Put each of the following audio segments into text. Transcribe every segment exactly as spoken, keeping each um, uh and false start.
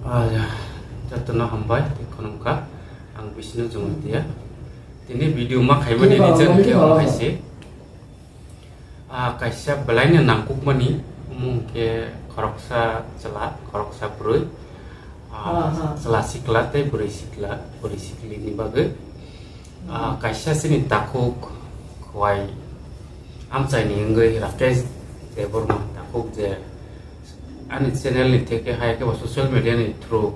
Ah, jotono hambai, tei khulumkha. Ang Bishnu Jamatia. Tini video ma khaimani reason khe omo hai se. Ah, kaisa belaino nangkukmani, omo hwnkhe khoroksa chwla, khoroksa bwrwi. Ah, chwla sikla tei bwrwi sikla, bwrwi siklini bagwi. Ah, kaisa chini takhuk khwai amchaini wngwi Rakesh Debbarma takhuk je ani channel ni theke hai khe bo social media ni through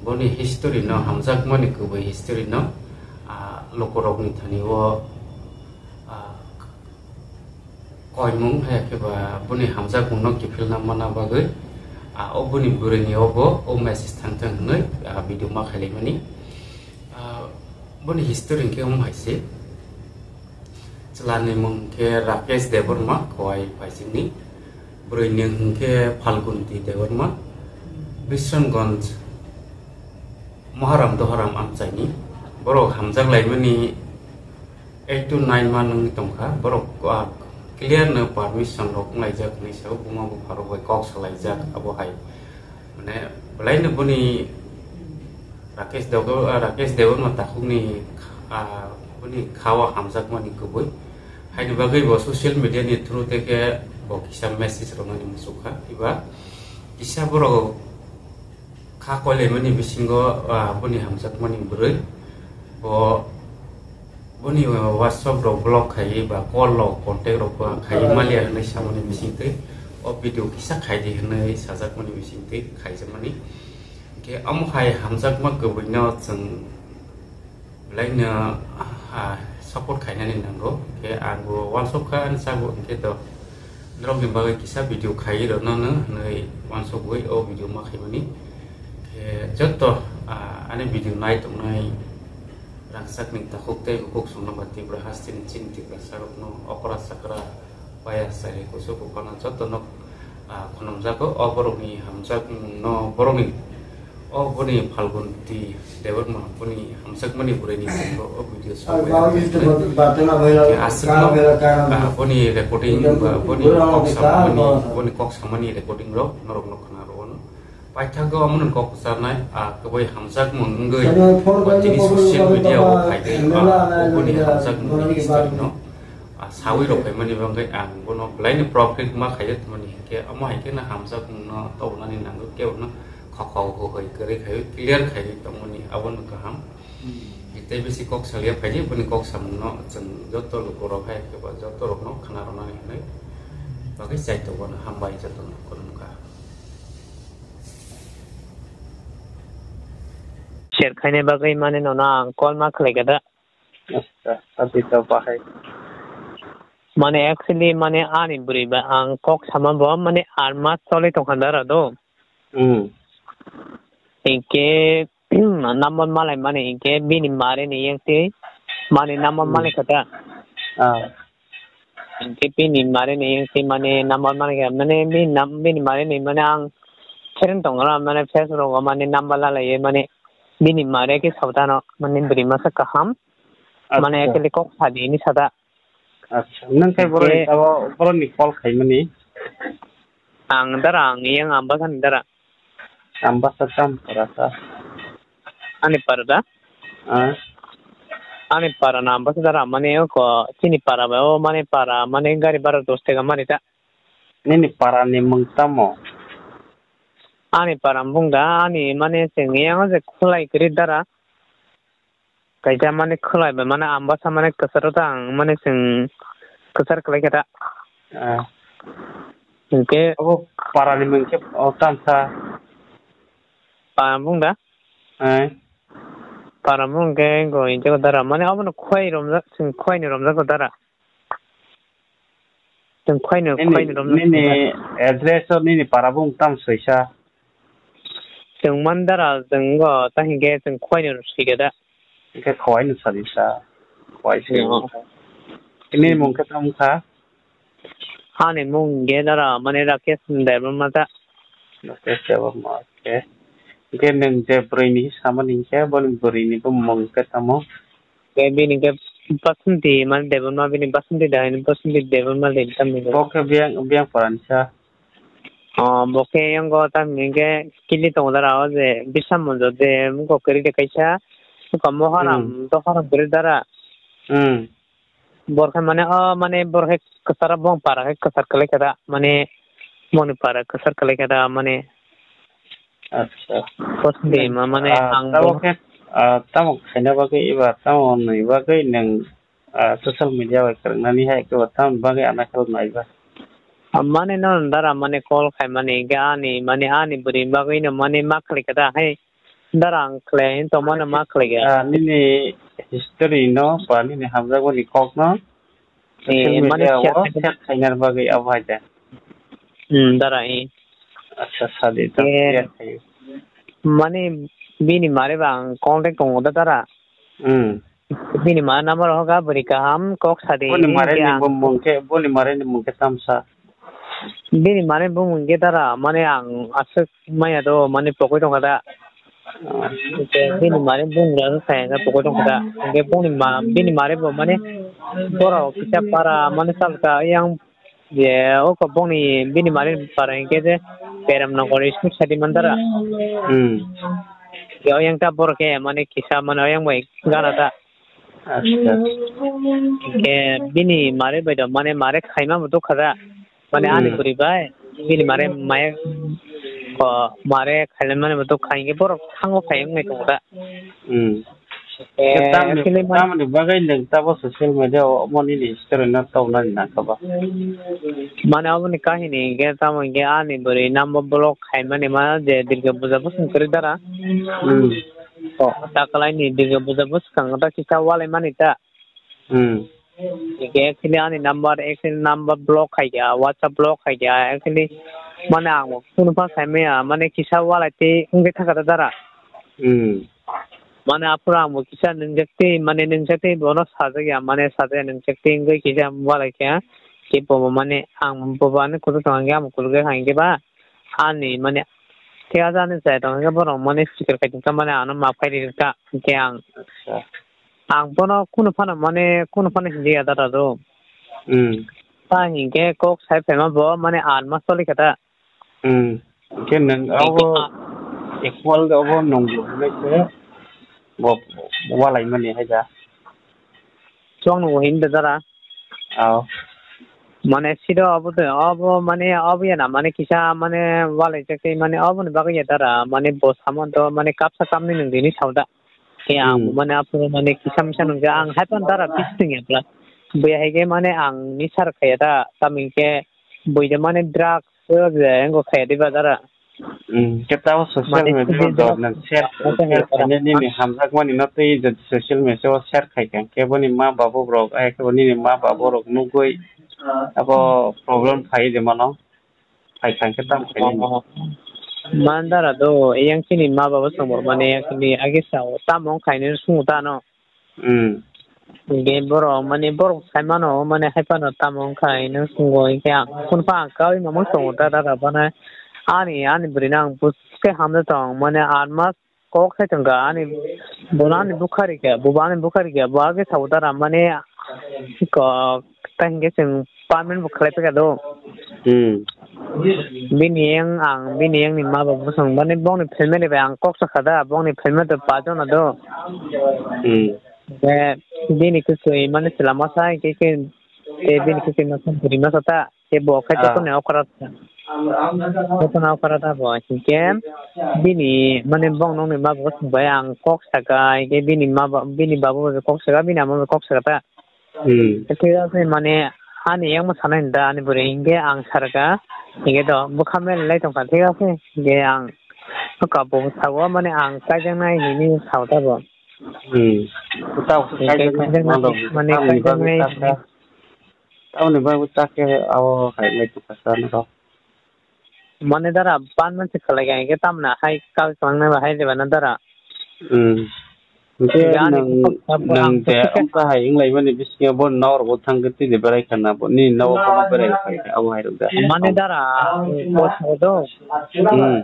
boni history no, hamjakmani kubui history no, ah, lukurokni thani o, ah, koimung hai khe ba boni hamjakmung no kiphilna mana bagwi, ah, o boni bwrwi ni obo o message thang thang hwnwi, ah, video ma khailaimani. Ah, boni history hwnkhe omo hai se. Chwla ni mung khe Rakesh Debbarma, khwai Phaisingni. Bwrwi ni hwnkhe Phalgunti Debbarma. Bisramganj Maharam Doharam amchaini. Borok hamjak laimani eight to nine month wngwi tongkha. Borok, ah, clear no permission rok wnglaijak hinwi sao, buma bupha rok bai kok salaijak abo hai. Mane, belaino boni Rakesh Dego-, ah, Rakesh Debbarma takhukni, ah, boni kha-o hamjakmani kubui. Haini bagwi bo social media ni through tei khe bo kisa message rwnani muchukha. Eba kisa borok kha koilaimani bisingo, ah, boni hamjakmani bwrwi. Bo Boni, uh, WhatsApp rok block khaiwi ba call rok contact rok ba khaiwi maliya hinwi samani bisingtwi o video kisa khaidi hinwi sajakmani bisingtwi khaijakmani. Hinkhe omo hai hamjakma kwbwino chwng belaino, ah, support khainani nango. Hinkhe ang bo uansuk kha ani sabo hinkhe to norokni bagwi kisa video khaiwi rwnano hinwi uansukwi o video ma khaimani. Hinkhe joto, ah, ani video nai tongnai Rangchakni takhuk tei bukhuk songno ba Tripura hasteni chini Tiprasarokno okra chakra paya chari kusu buphano jotono, ah, khunumjago. O borokni hamjakmungno borokni, o boni Phalgunti Debbarma boni hamjakmani bwrwini mungno o video aswkno, ah, boni recording ba boni kok samani, boni kok samani recording rok norokno khna rwno. Paithago omono kok kwcharnai, ah, kwbai hamjakmung wngwi, tini social media o phaigwi, ah, boni hamjakmung ni history no, ah, sawi rok phaimani bagwi ang bono belaino property ma khaio tongmani hinkhe, omo hai kheno hamjakmung no tobonani nango, kebo no khokhok hohoi kwrwi khaio, clear khaiwi tongmani abono kaham. Tei bisi kok salia phaidi, boni kok samung no chwng joto luku rok hai khe ba joto rok no khna rwnani hinwi bagwi chai tongo, hambai joto no khulumkha. Share khaina bagwi mane nono ang call ma khlai kha da. Acha, adi to bahai. Mane actually mane ani bwrwi ba ang kok sama bo mane ar mas choli tongkha da ra do. Hmm. Hinkhe number malai mani hinkhe bini mare ni yengsi mani number Hmm. malai kha da. Ah. Hinkhe bini mare ni yengsi mani number malai kha mane bini nam-, bini mare ni mane ang friend tong ra mane Facebook o mane number lalai mane bini mare khe sabda no mane bwrwi masa kaham mane Acha. Actually kok sadi ni sada. Acha, nwng khe borok ni Hinkhe sabo, borok ni call khaimani? Ang dara, ang yang Ambasa ni dara. Ambasa tam para sa? Ani para da? Ah. Ani para na Ambasa dara, mane o ko, chini para ba, o mane para, mane gari bara dos taka mani ta. Nini para ni mung tamo? Ani para bung da, ani mane chwng yang je khulai kri dara. Kaisa mane khwlai bai mane Ambasa mane kwcharo ta ang mane chwng kwchar kwlai khe ta. Ah. Hinkhe Abo parani mung khe o tamsa. Para bung da? Eh. Para bung khe go hinkhe dara mane abono khwai romjak chwng khwai ni romjak dara. Chwng khwai ni, Nini, khwai ni romjak nini address o nini para bung tam soisa. Chwng man dara chwng go ta hinkhe chwng khwai ni rw swi khe da. Hinkhe khwai no sadi sa. Khwai se. Yo. Ini mung khe tamo kha? Ani mung hinkhe dara mane Rakesh Debbarma ta. Rakesh Debbarma, okay. Hinkhe nwng je bwrwi ni samani hinkhe boni bwrwi ni bo mung khe tamo? Hinkhe bini hinkhe Basanti mane Debbarma bini Basanti da hino Basanti Debbarma le tamni. Bo khe biyang, biyang para ni sa? O, bo khe yango tamni hwnkhe kili tongo dara o je Bisam Monjo je muko kwrwi de kaisa, muko moharam Hmm. to haram kwrwi dara. Hmm. Bor khe mane o mane bor khe kwcharo bong para khe kwchar kwlai khe da mane bongni para kwchar kwlai khe da mane Acha. Bosde ma mane Ah, ang tamo bo khe, ah, tamo khaina bagwi eba tamo nwi bagwi nwng, ah, social media bai kwrwngnani hai khe bo tamoni bagwi ano khe naiba. Ah, mane no dara mane call khai mani hwnkhe ani mane ani bwrwi bagwi no mane ma khlai khe da hai dara ang khlai hin tongma no ma khlai khe. Ah, nini history no ba nini hamjakmani kok no Eh, social mane media share o khaina share khaina bagwi abo hai da. Hmm, dara, eh. Acha, sadi ta Eh, share khai. Mane bini mare ba ang contact tongo da dara. Hmm. Bini ma number hoga bwrwi kaham kok sadi Boni mare ni ang bumung khe, boni mare ni mung khe tamsa. Bini mare bumung khe dara mane ang aswk maya do mane pokoi tongkha da. Hingke bini mare bungra khe kaya khe pokoi tongkha da. Hingke bongni ma, bini mare bo mane borok kisa para mane salka yang je o ko bongni bini mare para hingke je Peram Nogor school sadi mandara. Hmm. Yo yang ta borok khe mane kisa mane yang bai gana da. Acha. Hingke bini mare bai do mane mare khaima bo dokha da. Mane ani Hmm. bwrwi bai, bini mare maya ko mare khailai mani bo duk khai hwnkhe borok thango khai wngwi tongo da. Hmm. Eh, Tamni, actually, mane tamni bagwi nwng tabo social media o omo nini history no tobnani nangkha ba? Mane oboni kahini hwnkhe tamo hwnkhe ani bwrwi number block khaimani ma je Durga Puja bwswng kwrwi dara. Hmm. O, ta kwlaini Durga Puja bwskango ta kisa walai mani ta. Hmm. Hingke actually ani number, actually number block khai kha, WhatsApp block khai kha, actually mane ang bo kunu pha sai maya, mane kisa walai tei wngwi thangkha da dara. Hmm. Mane aphuru ang bo kisa nungjak tei, mane nungjak tei bono sajak ya, mane sajak ya nungjak tei wngwi kisa walai kha, khe bo mane ang bo ani kuchuk tong khe ang bo kuchuk kha hingke ba ani mane khe ajani chai tong khe borok mane sikir khai tong kha mane ano map khai ri kha hingke ang Acha. Ang bono kunu phano mane kunu phano hinwi ya dada do. Hmm. Ta hinkhe kok sai phaima bo mane aat mas choli kha ta. Hmm. Khe nwng Hinkhe abo a- equal de abo nungbo hinwi se bo walai mani hai da. Chwng nungbo hin da dara. Ao. Mane sido abo de abo mane abo ya na mane kisa mane walai jak tei mane abo ni bagwi ya dara mane bo samon to mane kapsa kapni nung dini sao da. Khe ang Hmm. Mane aphuru mane kisa misa nungkha ang hai phano dara bising ya pla. Bui hai khe mane ang nisa rwkha ya da, tamo hinkhe bui de mane drugs o je engo khaya diba dara. Hmm, khe tamo social Mane media o khe jora nang share, masa share hwnkhe khainani nini hamjakmani no twi je social media o share khai kha, khe boni ma babu rok, ai khe nini ma babu rok nugwi abo problem khai de mano. Hai thangkhe tamo khainani. Oh. Mandara do, yang chini ma baba songbo mane yang chini agi sao, tamo wng khainani sungo ta no. Hmm. Ge borok mane borok sai mano, mane hai phano tamo wng khainani sungo, hingke ang phone pha ang kaui mamang songo ta, ta, ta, bana ani, ani bwrwi no ang buske hamjak tong, mane aat mas kok sai tongkha ani, bono ani bukha rikha, bo ani bukha rikha, bo age sabo dara mane kok ta hinkhe chwng payment bo khlai paikha do. Hmm. Bini yang ang, bini yang ni ma baba bwswng mane bongni family bai ang kok sakha da, bongni family to pajon do. Hmm. Bini kwchwi mane chwla masa hinkhe khe, tei bini kwchwi masa bwrwi masa ta. Khe bo khe Ah. Jotono okra ta. Jotono okra ta bo. Hinkhe bini mane bong nokni ma bo songbai ang kok saka, hinkhe bini ma ba, bini babu bo kok saka, bini ama bo kok saka ta. Hmm. Thik ase mane ani yang mo sanai da ani bwrwi hinkhe ang sarka. Hinkhe do bwkha mel lai tongkha thik ase. Hinkhe ang kabo sao mane ang kaijaknai hinwi sao ta bo. Hmm. Kaijaknai, mane kaijaknai. Tamoni bagwi ta khe abo hai lai tongkha sa norok. Mane dara ban man se khalai ga, hingke tamna hai kal kwlangnai ba hai jeba na dara. Hmm. Hingke Ga ani nwng, kok kok nwng ang je kok kok wngkha hai wnglaimani bisingo bo norok bo thangkhe twi de berai khana bo nini nogo bono berai phai kha abo hai rok da. Mane dara, ang kok do. Hmm.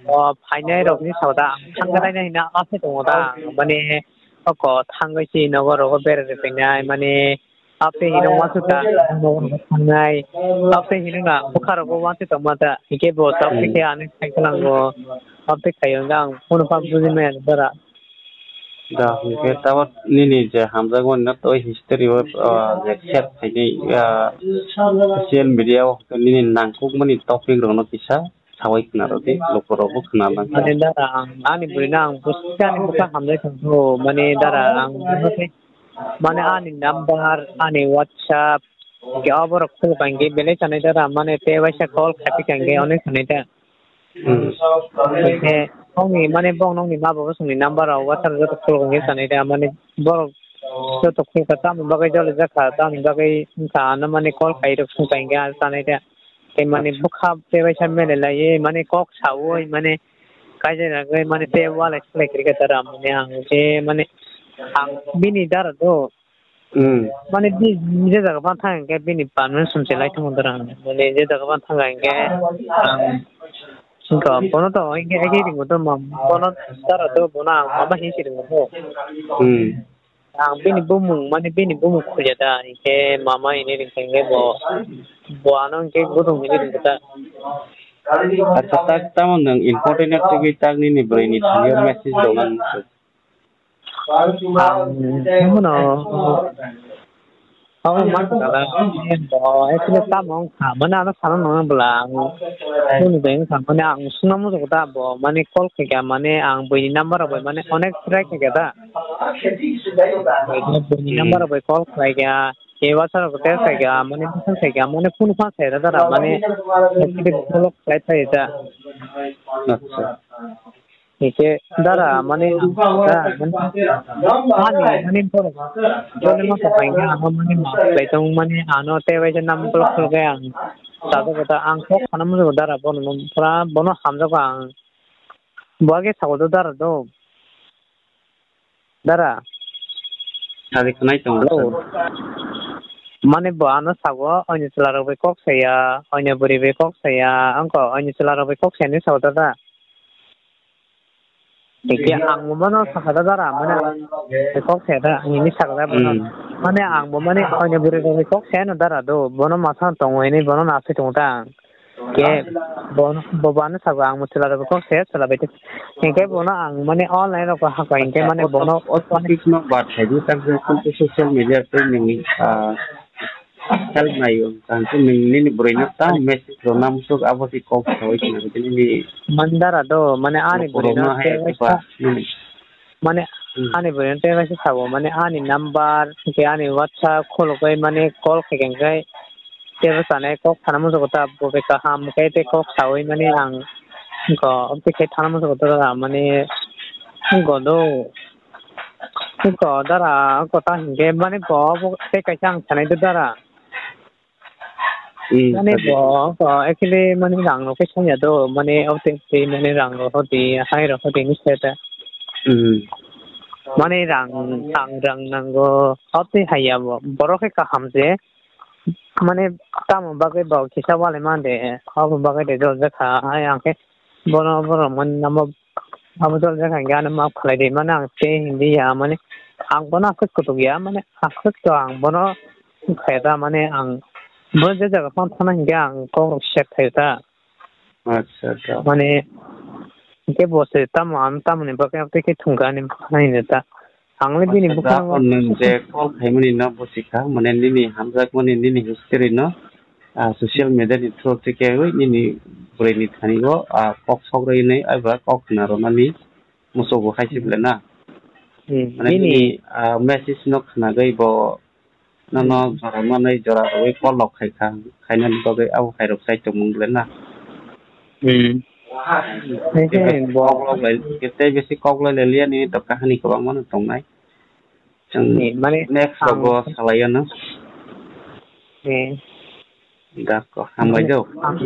O phainai rokni sao da, ang thangkha naina hina ase tongo da, ang mane oko thangwi si nogo rogo berai rwphainai, mane Apte hino wansuk ta, thangnai. Apte hino na bwkha rogo wansuk tongma ta. Hike bo tok Hmm. hike ani sai kalango. Apte khayo ang phone pa buji maya dara. Da, hingke tabok nini je hamjakmani na toi history o, ah, je share khainai, ah, social media o nini nangkukmani topic rokno kisa sawi khna rwdi, lukurokbo khna langkha. Mane dara ang ani bwrwino ang bwswk ani bwkha hamjai tongkho, mane dara ang bwswk mane ani number, ani WhatsApp, ke oborok khuluk kha hingke belai sanai dara mane tei waisa call khaiphi kha hingke onek sanai da. Hmm. Hingke nokni mane bong nokni ma babo songni number rok WhatsApp joto khuluk hingke sanai da mane borok joto khuluk kha tamni bagwi jolijak kha tamni bagwi wngkha ano mane call khairok songkha hingke sanai da. Tei mane Acha. Bwkha tei waisa mele laiwi mane kok saui mane kaisa ragwi mane tei walai swlai kwrwi kha dara mane ang je mane ang bini dara do Hmm. Mane bi je jaga ban thang hingke bini permission se lai tongo dara mane je jaga ban thang hingke ang singko bono to hingke ege ringo to ma bono dara do bono ang mama hinsi ringo to. Hmm. Ang bini bumung, mane bini bumung khuya da, hingke mama hini ringkha hingke bo, bo ano hingke gudung hini ringkha ta. Acha, tak tamo nwng important twiwi tak nini bwrwi ni thani o message rwna muchung. Ang, ano, abo man kala, bo, actually tamo wngkha, mane ano sana nang bwla, ang, bini bai wngkha, mane ang suna muchung ta bo, mane call khaikha, mane ang buini number rok bai, mane onek try khaikha da. Buini Hmm. number rok bai call khlai kha, khe WhatsApp rok text khai kha, mane message khai kha, mane phone phan sai da dara, mane block khlai phai da. Acha. Hingke dara, mane da, mane ani, mane borok, jole ma sa pai kha, ano mane ma pai tong, mane ano te bai je nam block khlai kha ang. Sa da da ang kok khana mo dara bono, pura bono hamjago ang. Bo age sago do dara do. Dara. Sadi khwnai tongo. Hello. Mane bo ano sago, oinwi chwla rok bai kok saya, oinwi bwrwi bai kok saya, angko oinwi chwla rok bai kok saya hinwi sago dada. Hingke ang bo mano sakha da dara, mane kok saya da, ang hinwi sakha da bono. Hmm. Mane ang bo mane oinwi bwrwi rok bai kok saya no dara do, bono masa tongo hinwi bono nasai tongo ta ang. Ke bono, bo bano sabo ang mo chwla rok kok se chwla bai te. Hingke bono ang mane online rok hakha hingke mane bono o topic no bad khai di tak je social media tei nini, ah, help nai o. Tang nini bwrwi no ta message rok nam suk abo si kok sawi kina nini mandara do mane ani bwrwi no hai te ba nini. Mane Hmm. Ani bwrwi no te waisa sabo mane ani number ke ani WhatsApp khuluk bai mane call khai khe Tebo sanai kok sana muchungo ta bo bai kaham khe tei kok saui mani ang wngkha, omo twi khe thana muchungo ta mani wngkha do. Wngkha dara wngkha ta hinkhe mani bo tei kaisa ang sanai do dara. Hmm, mani bo wngkha actually mani rang rok khe sanya do mani omo twi mani rang rok hodi hai rok hodi hinwi sai ta. Hmm. Mani rang ang rang nango omo twi haiya bo borok khe kaham se. Mane tamo bagwi bo kisa walai man de, abo bagwi de jol jakha. Ai ang khe bono borok mani namo abo jol jakha hinkhe ano maaf khlai di. Mane ang tei hindi ya, mane ang bono aswk kutuk ya, mane aswk to ang bono khlai ta, mane ang bo je jaga phano thana hinkhe ang kok rok set khlai ta. Acha, acha. Mane, hingke bo se tamo, ano tamoni bagwi abo tei khe thungkha ani bwkhano hinwi ta. Ang le bini bwkhano nwng je call khaimani no buchikha, mane nini hamjakmani, nini history no, ah, social media ni through twi khe oi nini bwrwi ni thani o, ah, kok sok rwi nai, ai ba kok khna rwnani muchungo hai se belai na. Hmm, mane nini, nini, ah, message no khnagwi bo Nono jora manwi jora rwui call rok khai kha, khainani bagwi abo khairok chai tongmung le na. Hmm. Tei Hai besi hai, bo. Kok lok lai, tei besi kok lai le liya nini to kahani kwbangma no tongnai. Chwng Ni, mane next ang rogo salai ano. Ni. Dakko, hambai do. Ang